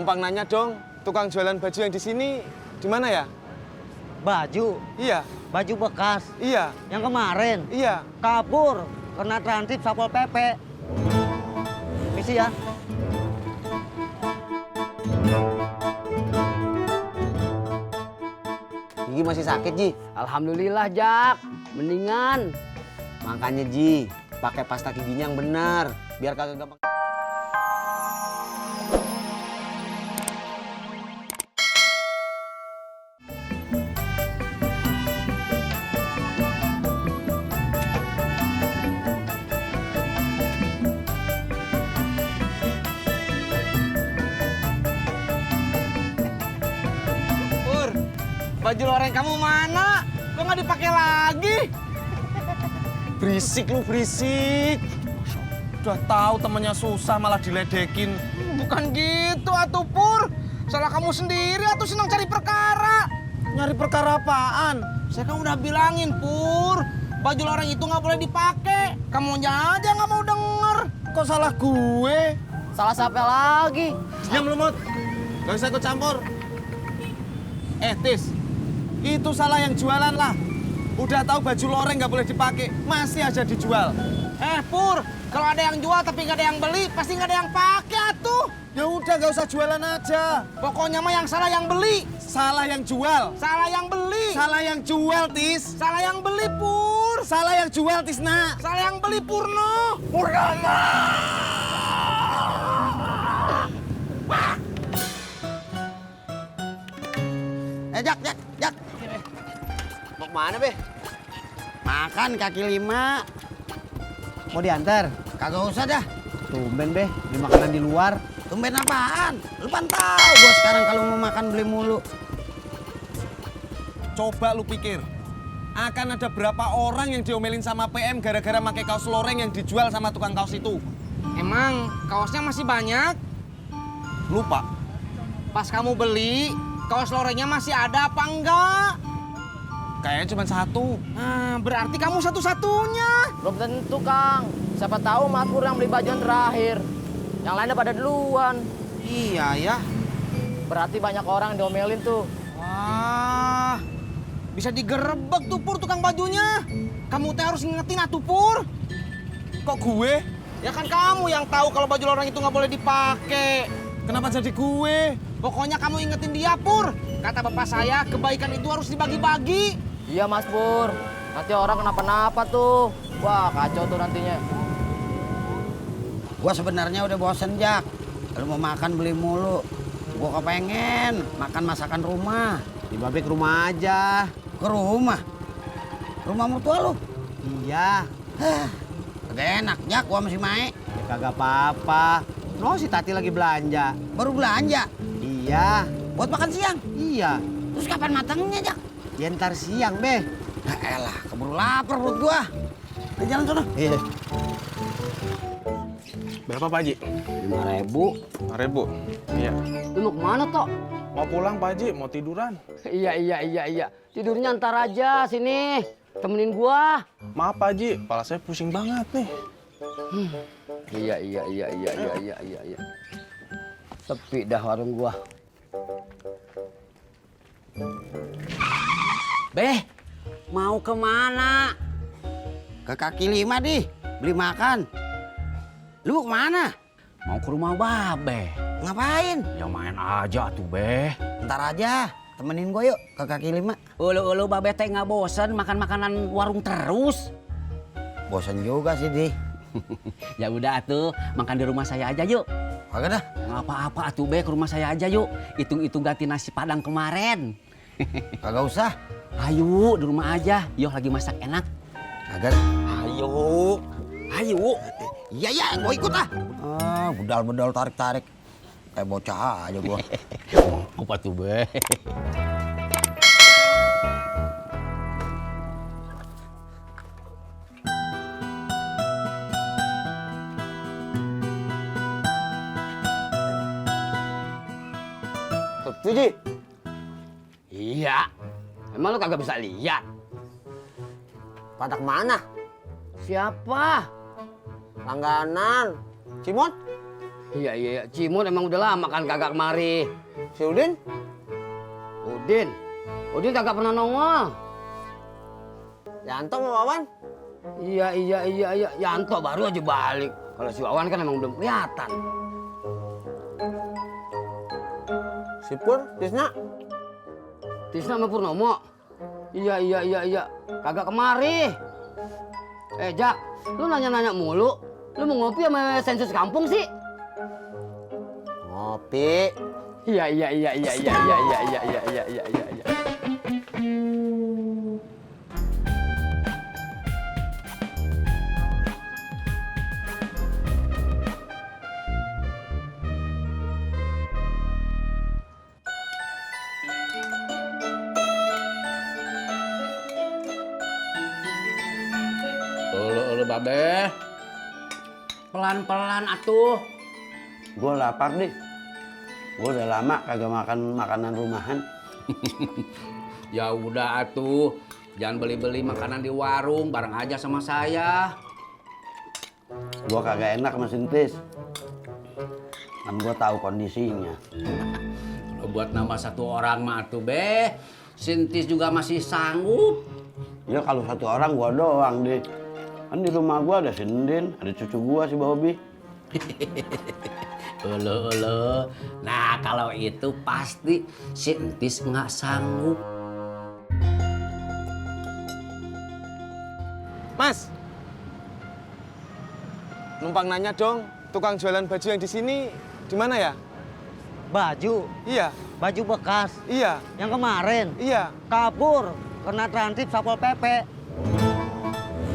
numpang nanya dong, tukang jualan baju yang di sini di mana ya? Baju? Iya. Baju bekas? Iya. Yang kemarin? Iya. Kabur, kena transit Satpol PP. Misi ya. Gigi masih sakit, Ji? Alhamdulillah, Jak. Mendingan. Makanya, Ji, pakai pasta giginya yang benar, biar kagak gampang. Pur, baju loreng kamu mana? Kok nggak dipakai lagi? Berisik lu, berisik. Udah tahu temennya susah malah diledekin. Bukan gitu atuh Pur. Salah kamu sendiri atau senang cari perkara. Nyari perkara apaan? Saya kan udah bilangin Pur, baju loreng itu nggak boleh dipakai. Kamu aja nggak mau denger. Kok salah gue? Salah siapa lagi? Diam lu, Mut. Gak usah ikut campur. Tis, itu salah yang jualan lah. Udah tahu baju loreng nggak boleh dipakai, masih aja dijual. Pur, kalau ada yang jual tapi nggak ada yang beli, pasti nggak ada yang pakai atuh. Ya udah, nggak usah jualan aja. Pokoknya mah yang salah yang beli. Salah yang jual. Salah yang beli. Salah yang jual, Tis. Salah yang beli, Pur. Salah yang jual, Tisna. Salah yang beli, Purno. Purnama. Jak. Mau kemana, Be? Makan kaki lima. Mau diantar? Kagak usah dah. Tumben, Be. Beli makanan di luar. Tumben apaan? Lu kan tahu gua sekarang kalau mau makan beli mulu. Coba lu pikir, akan ada berapa orang yang diomelin sama PM gara-gara pakai kaos loreng yang dijual sama tukang kaos itu? Emang kaosnya masih banyak? Lupa. Pas kamu beli, kaos lorengnya masih ada apa enggak? Kayaknya cuma satu. Nah, berarti kamu satu-satunya. Belum tentu, Kang. Siapa tahu Mas Pur yang beli baju yang terakhir. Yang lainnya pada duluan. Iya ya. Berarti banyak orang yang diomelin tuh. Wah, bisa digerebek tuh Pur tukang bajunya. Kamu teh harus ngingetin atuh Pur. Kok gue? Ya kan kamu yang tahu kalau baju loreng itu nggak boleh dipakai. Kenapa jadi gue? Pokoknya kamu ingetin dia Pur. Kata bapak saya, kebaikan itu harus dibagi-bagi. Iya, Mas Pur. Nanti orang kenapa-napa tuh. Wah, kacau tuh nantinya. Gua sebenarnya udah bosen, Jak. Kalau mau makan beli mulu. Gua kepengen makan masakan rumah. Di Babe ke rumah aja. Ke rumah? Rumah mertua lu? Iya. Kagak enak, Jak, gua masih Mae. Ya kagak apa-apa. No, si Tati lagi belanja. Baru belanja? Iya. Buat makan siang? Iya. Terus kapan matangnya, Jak? Ya ntar siang, Be. Nah, elah, keburu lapar perut gua. Udah jalan sono. Iya. Berapa Pak Haji? 5.000. 5.000. Iya. Lu mau kemana, Tok? Mau pulang Pak Haji, mau tiduran. Iya. Tidurnya ntar aja sini. Temenin gua. Maaf Pak Haji, kepala saya pusing banget nih. Iya. Sepi dah warung gua. Beh, mau kemana? Ke kaki lima, Di. Beli makan. Lu kemana? Mau ke rumah Babe. Ngapain? Ya main aja tuh, Be. Ntar aja, temenin gue yuk ke kaki lima. Ulu Babe teh nggak bosen makan makanan warung terus. Bosan juga sih, Di. Ya udah tuh, makan di rumah saya aja yuk. Kagak dah. Nggak apa-apa atuh, Be, ke rumah saya aja yuk. Hitung-hitung ganti nasi padang kemarin. Kagak usah. Ayo, di rumah aja. Yuk lagi masak enak. Kagak dah. Ayo. Iya, gue ikut lah. Bedal-bedal tarik-tarik. Kayak bocah aja gue. Apa tuh, Be? Tuh, Ji. Iya. Emang lu kagak bisa lihat? Pada kemana? Siapa? Langganan. Cimot? Iya, iya. Cimut emang udah lama kan kagak kemari. Si Udin? Udin kagak pernah nongol. Yanto sama Wawan? Iya. Yanto baru aja balik. Kalau si Wawan kan emang belum kelihatan. Si Pur, Tisna? Tisna sama Purnomo. Iya. Kagak kemari. Jak, lu nanya-nanya mulu. Lu mau ngopi sama sensus kampung sih? Ngopi. Iya. Ulu babe. Pelan-pelan atuh. Gue lapar nih. Gue udah lama kagak makan makanan rumahan. Ya udah atuh. Jangan beli-beli makanan di warung, bareng aja sama saya. Gue kagak enak sama Sintis. Kan gue tahu kondisinya. Kalau buat nambah satu orang mah atuh be. Sintis juga masih sanggup. Ya kalau satu orang gue doang deh. Kan di rumah gue ada si Ndin, ada cucu gue si Bobby. Ulu. Nah kalau itu pasti si Entis nggak sanggup. Mas, numpang nanya dong, tukang jualan baju yang di sini di mana ya? Baju, Iya, baju bekas. iya, Yang kemarin iya. kabur kena transit Satpol PP.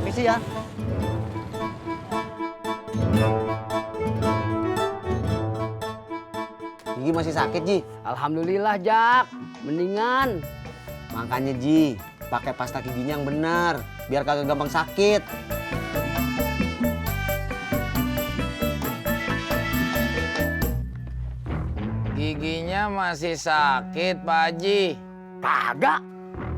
Misi ya. Gigi masih sakit, Ji. Alhamdulillah, Jak. Mendingan. Makanya, Ji, pakai pasta giginya yang benar, biar kagak gampang sakit. Giginya masih sakit, Pak Haji. Kagak.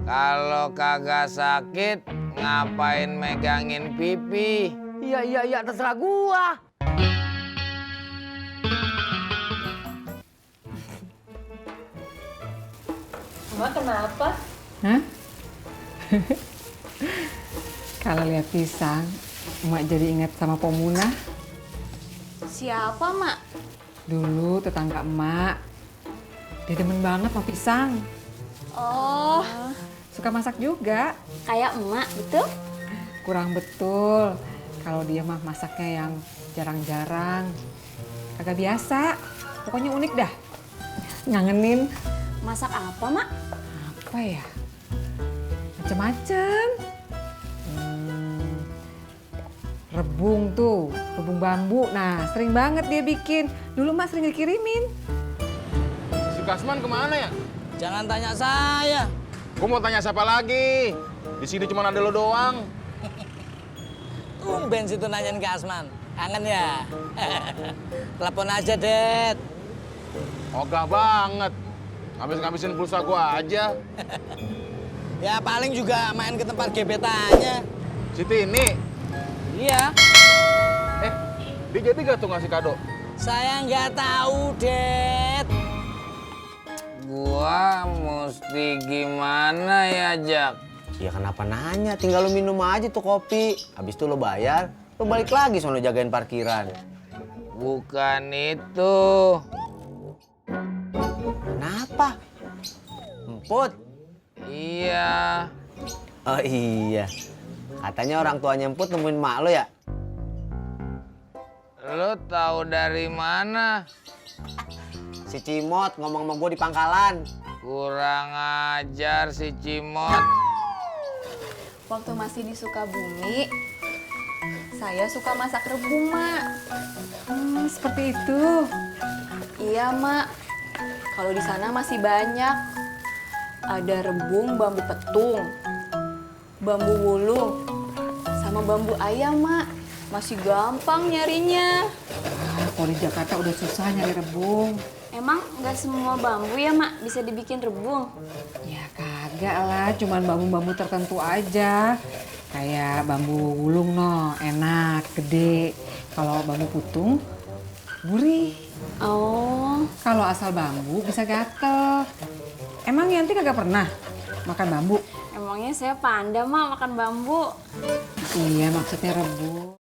Kalau kagak sakit, ngapain megangin pipi? Iya, terserah gua. Emak kenapa? Hah? Kalau lihat pisang, emak jadi ingat sama Pomuna. Siapa, Mak? Dulu tetangga emak. Dia demen banget sama pisang. Oh, Suka masak juga. kayak emak, betul? Kurang betul. Kalau dia mah masaknya yang jarang-jarang. Agak biasa. Pokoknya unik dah. Ngangenin. Masak apa, Mak? Apa ya? Macem-macem. Rebung tuh, rebung bambu. Nah, sering banget dia bikin. Dulu Mas sering dikirimin. Si Kasman kemana ya? Jangan tanya saya. Gue mau tanya siapa lagi? Di sini cuma ada lo doang. Tumben situ nanyain ke Asman. Kangen ya? Telepon aja, Det. Ogah banget. Ngabis-ngabisin pulsa gue aja. Ya paling juga main ke tempat gebetannya. Si Tini, Iya. dia jadi gak tuh ngasih kado? Saya nggak tahu, Det. Gua mesti gimana ya, Jak? Ya kenapa nanya, tinggal lu minum aja tuh kopi. Habis itu lo bayar, lo balik lagi sono jagain parkiran. Bukan itu. Kenapa? Emput? Iya. Oh iya, katanya orang tuanya Emput nemuin mak lo ya? Lo tahu dari mana? Si Cimot ngomong sama gue di pangkalan. Kurang ajar si Cimot. Waktu masih di Sukabumi, saya suka masak rebung, Mak. Seperti itu. Iya, Mak. Kalau di sana masih banyak. Ada rebung bambu petung, bambu wulung, sama bambu ayam, Mak. Masih gampang nyarinya. Kalau di Jakarta udah susah nyari rebung. Emang nggak semua bambu ya, Mak, bisa dibikin rebung? Ya kagak lah, cuman bambu-bambu tertentu aja. Kayak bambu wulung no, enak, gede. Kalau bambu putung, gurih. Oh, Kalau asal bambu bisa gatel. Emang Yanti kagak pernah makan bambu? emangnya saya panda, Mak, makan bambu. Iya, maksudnya rebung.